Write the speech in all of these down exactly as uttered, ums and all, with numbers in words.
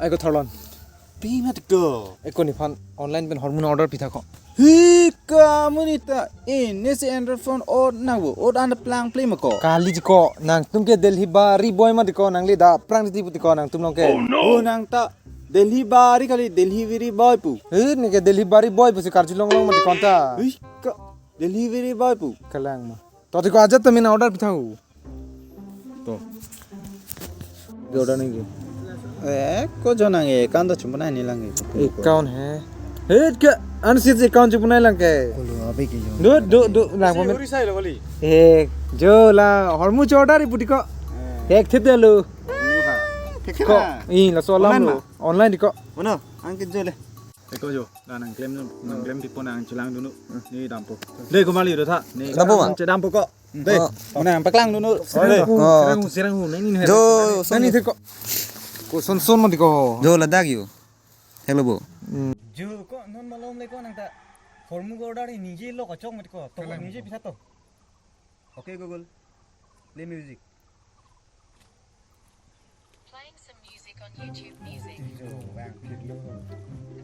Aiko tharlon. Pi mat ko? Eko nephan online pen hormu order pitha ko. Hi ka monit ta, eh, ne se Android phone ot nangvo, ot an plang play ma ko. Kali ti ko, nangtum ke delivery boy mati ko, nangli dak aphrang titi puti ko, nangtum along ke. Oh, nang ta delivery kali, delivery boy pu. Eh, ne ke delivery boy pusi karju longlong mati ko ta. Hi ka delivery boy pu. Kalang ma. To ti ko ajat ta min order pitha ko. To. Jordan ini. Eh, ko jo nang eh, account to chumpu nai ni lang eh. Account hai. Hit ke, an si account chumpu nai lang ke. Kolo abe ke jo. Du, du, du, lang pamit. Ori sai lo kali. Eh, jo la, hormu order ipu ti ko. Eh. Ek thip de lo. Thik ko, na. Ih, laso alam online lo. Ma? Online ti ko. Mano, ang ke jo le. Eko jo, la nangklem, nangklem pipo nangchelang dun non. Ne dampo. Dei ko mali do tha. Ne dampo ma? Chedampo ko. Dei, oh. Mane paklang dun non. Sirang hu, oh. Sirang hu, sirang hu, nang ni. Jo, nang ni thek ko. Ko son son mati ko. Jo ladak yo. Hello bo. Hmm. Jo ko non malom le ko nang ta. Hormu order ni ningje lo ko chok mati ko. To ningje pitha to. Okay Google, play music. Playing some music on YouTube Music. Iko bang phit lo.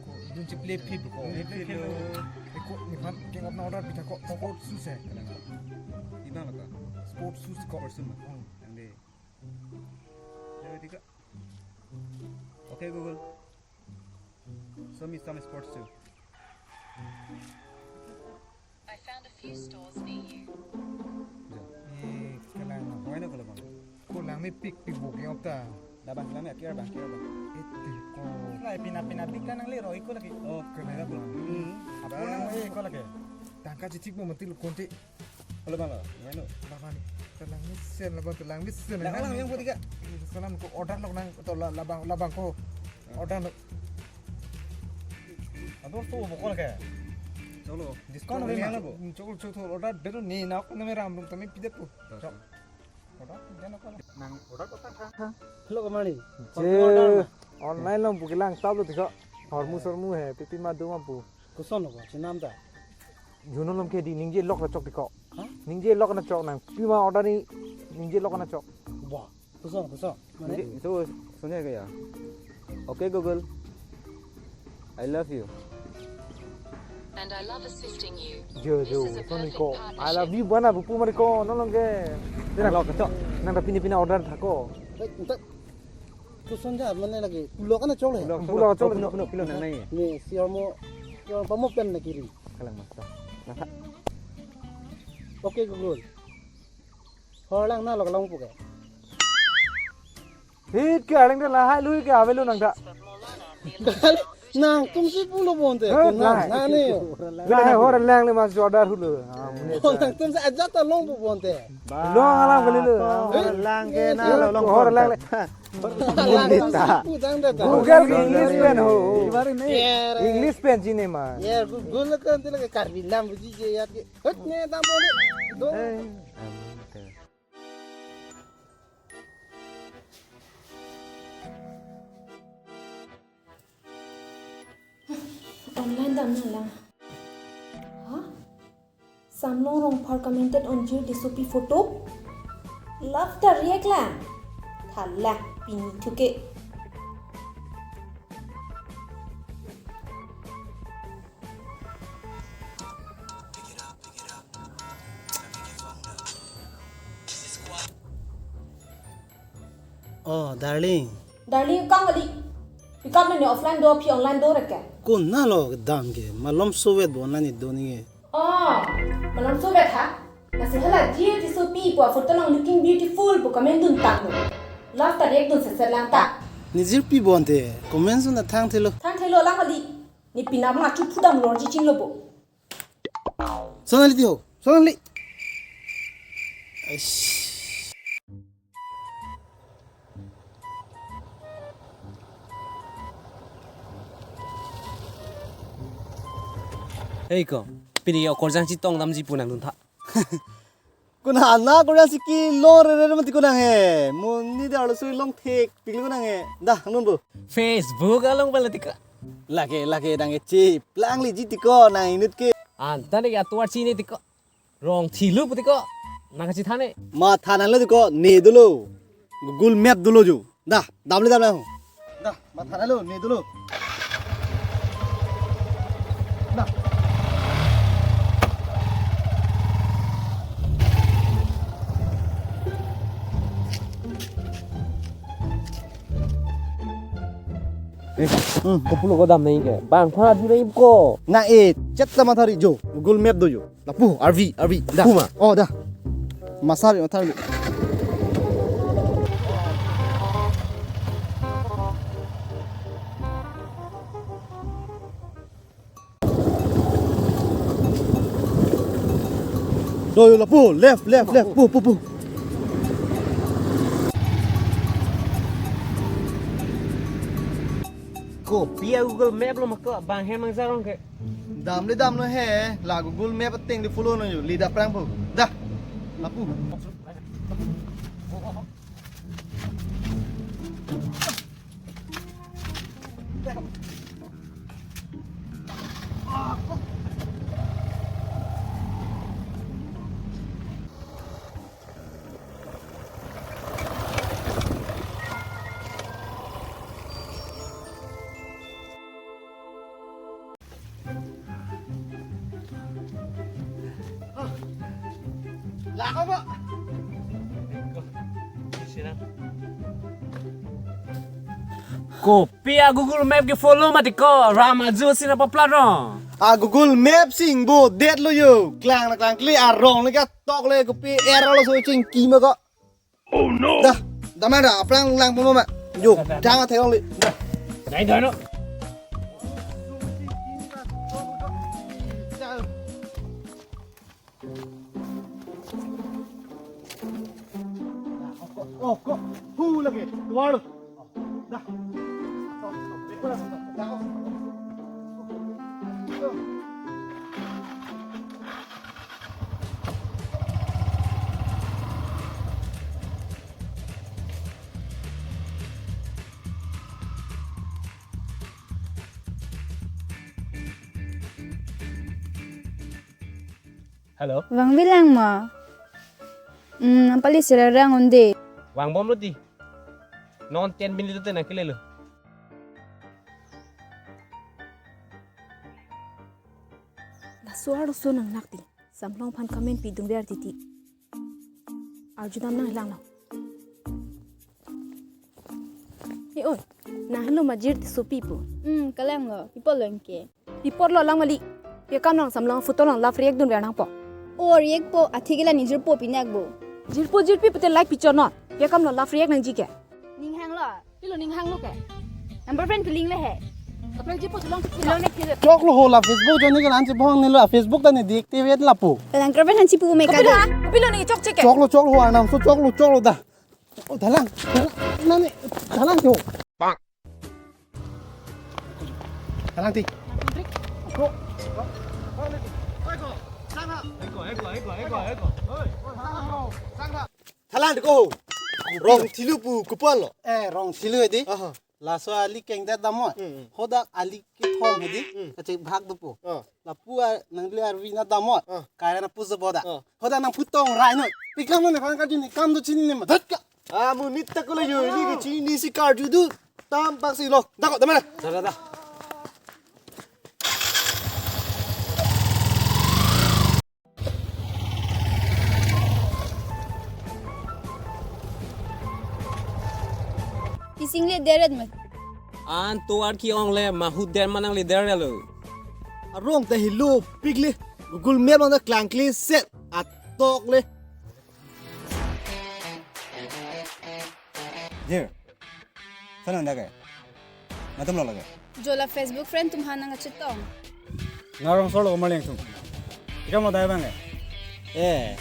Ko dun si play phit ko. Play phit lo. Eko nephan ke order pitha ko, sport shoes hai. Iba mata? Sport shoes ko. Sport shoes ma? Hmm. Yang de. Jadi tiga. Okay Google. Show me some sports shoe. I found a few stores near you. Eh, kalang. Why not kalang? Ko lang mepik pik bo ke opta. Labang lang ya, kira bang, kira bang. Iti ko. Lai pina pina pik kan nang le roi ko lagi. Oh, kalang. Hmm. Apa nang eh ko lagi? Tangka chithik mo mantil konti. Halo bang, ngano? Labang, telang mesen, labang telang mesen. Nang lang yang ketiga. Salam ko order lo nang to la-, labang, labang ko. Order lo. Aduh, tuh pokok ke. Cholo. Discount. Cholo, lo yang ma? Cholo, cholo, cholo, order dero ni, na ko na me ram rum tami pidet po. Cholo. Order pidet na ko. Nang order ko ta. Hello, Kamali. Je, order ma? Online lo bukilang tab lo tiko. Hormu sormu hai, pipi ma duma pu. Koson ko, chenam ta. Juno lom ke di ningje lok na chok tiko. Hah? Ningje lok na chok nang. Pima order ni ningje lok na chok. Wah, koson, koson. Mane? Ningje, so, sonya kaya. Okay, Google. I love you. And I love assisting you. Jo, jo, this is a perfect partnership. Son ko. I love you bana bupu mari ko, non lom ke. Nang lok chok. Nang ta pini pina order tha ko. Wait, entar. Koson ja mane lagi. Pulo kan chok le. Pulo, pulo chok le. Pulo, pulo, pulo nang nai. Ni si hormu, si hormu pamo pen na kiri. Kalang mas. Nah. Okay Google. Hor lang na lok long pu ke. Hit ke aling de lahai lui ke avelo nang ta. Nangtum si pulo bonte. Hit, ko na, lahai. Na ne yo. Lahai hor lang le mas order hulo. Ah, mune. Oh, nangtum si ajat ta long pu bonte. Long alam kali lo. Hor lang ke na lo long. Hor lang le. Lang ta. Pudang da ta. Google ke English pen ho. Yer. English pen chine ma. Yer, Google kan tila ke Karbi lam buji je yat ke. Hut ne tam bole. Do. Eh. Online dam na lang. Hah? Samlong Rongphar commented on Jir Tissopi photo. Love ta react lang. Thala pini thuke. Oh, darling. Darling, kang kali. Pick up na ni offline do, phi online do reke. Ko na lo dam ke, malom sovet bo na ni do ni. Oh, malom sovet ha? Nasi hala Jir Tissopi pu a photo nang looking beautiful pu comment dun tang lo. Love ta react dun seser lang ta. Ni jirpi bonte, comment sun na thang thelo. Thang thelo lang kali. Ni pina ma chu phudam lor ji ching lo bo. Sonali ti ho, Sonali. Aish. Hei ko, pini yo korjang chetong damji pu nang dun tha. Kuna ana korjang si kelong rere mati ko nang he. Monit arloso long thek pikli ko nang he. Dah, nang dun bo. Facebook along pala tiko. Lake, lake nang e chip. Lang li ji tiko nang inut ke. Anta ne ya tuar chini tiko. Rong thilu pu tiko. Nang kachethane. Ma thanan lo tiko, ne dolo. Google Map dolo jo. Dah, dam le dam le. Dah, Matha lo, ne dolo. Dah. Eh, hmm, kopulo ko dam nai ke. Bang pha du nai ko. Na eh, chet ta matha ri jo. Google Map do jo. Lapu, R V, R V. Dah. Puma. Oh, dah. Masar yo thar. Do yo lapu, left, left, left. Pu, pu, pu. Kopi a Google Map lo mako bang hem mang sarong ke. Dam le dam lo he, la Google Map ateng le follow lo yo, le dah prang po. Dah. Lapu. Lako po. Kopi a Google Map ke follow mati ko, ram ajo sina papla no. A Google Map sing bo det lo yo. Klang na klang kli arong le ka tok le kopi error lo so chingki ma ko. Oh no. Dah, damai dah, aplang lang puma ma. Yo, dah, dah, dah. Dang athai long le. Dah. Dai dah no. Oh, kok, hu lagi, keluar. Dah. Hello. Vangvelang ma. Hmm, nangpali sera rang unde. Vangbom lo di. Non ten minute te nangkele lo. Laso arloso nangnak di. Samlong aphan comment pidun ver titi. Arjudam nanglang lo. He oi, nang helo majir ti sopi po. Hmm, kalang lo, pipot lo anke. Pipot lo lang mali. Pe kam nang samlong photo along love react dun ver nangpo. O react po, atheke la ne jirpo pinak bo. Jirpo jirpi pute like pichor non. Pe kam lo love react nangji ke. Ning hang lo, pilo ning hang lo ke. Number friend piling le he. Apel jirpo chelong chelong ne kire. Choklo ho la Facebook ajoine ke lan chebong ne lo Facebook ta ne deactivate lapu. Lang kerben han chipu me ka. Kapila, kapila ne chokche ke. Choklo choklo ho arnam so choklo choklo dah. Oh, dalang. Dalang. Nani? Dalang jo. Dalang ti. Dalang ko. Rong thilu pu kupon lo. Eh, rong thilu di. Aha. Laso ali kengdet damot. Hmm, hmm. Hodak ali kethom hedi. Hmm. Kachek bhag dopo. Oh. Lapu a nangli arvi na damot. Oh. Kaya na puso boda. Oh. Hodak nang putong rai noi. Pikam ne phan kaju ni kam do chini ne madat ka. Ah, mu nit tak ko la yo, ili ke chinisi karju do. Tam pak si lo. Dako, damai. Da, da, da. Kising le deret mat. An tuar ki ong le mahut der manang le der lo. Arong ta hilo pik le. Google Map ang ta klang kle set. Atok le. Jir. Sana anda ke? Matum lo lage. Jo la Facebook friend atum aphan nangkachetong. Ngarong solo kemar leng tum. Ikam lo dai bang ke? Eh,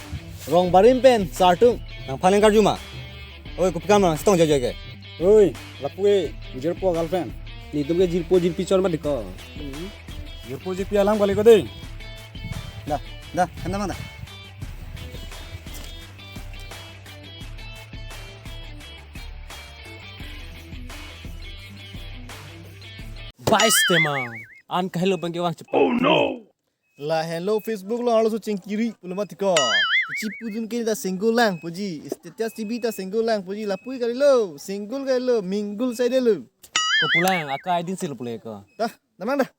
rong barim pen sar tum. Nangphan nangkarju ma. Oi, kopi kam nangchetong jai jai ke. Oi, lapu ke jirpo girlfriend. Netum ke jirpo jirpi chor ma diko. Jirpo jirpi alam kali ko dei. Dah, dah, kanda mana? Bais tema. An kahelo bangke wang cepat. Oh no. La hello Facebook lo arloso chingkiri pulo ma tiko. Chipudun ke ta single lang puji. Status chibi ta single lang puji. Lapu kalilo. Single kalilo. Mingle saide lo. Ko pulang, akai din sil pule ko. Dah, damnang dah.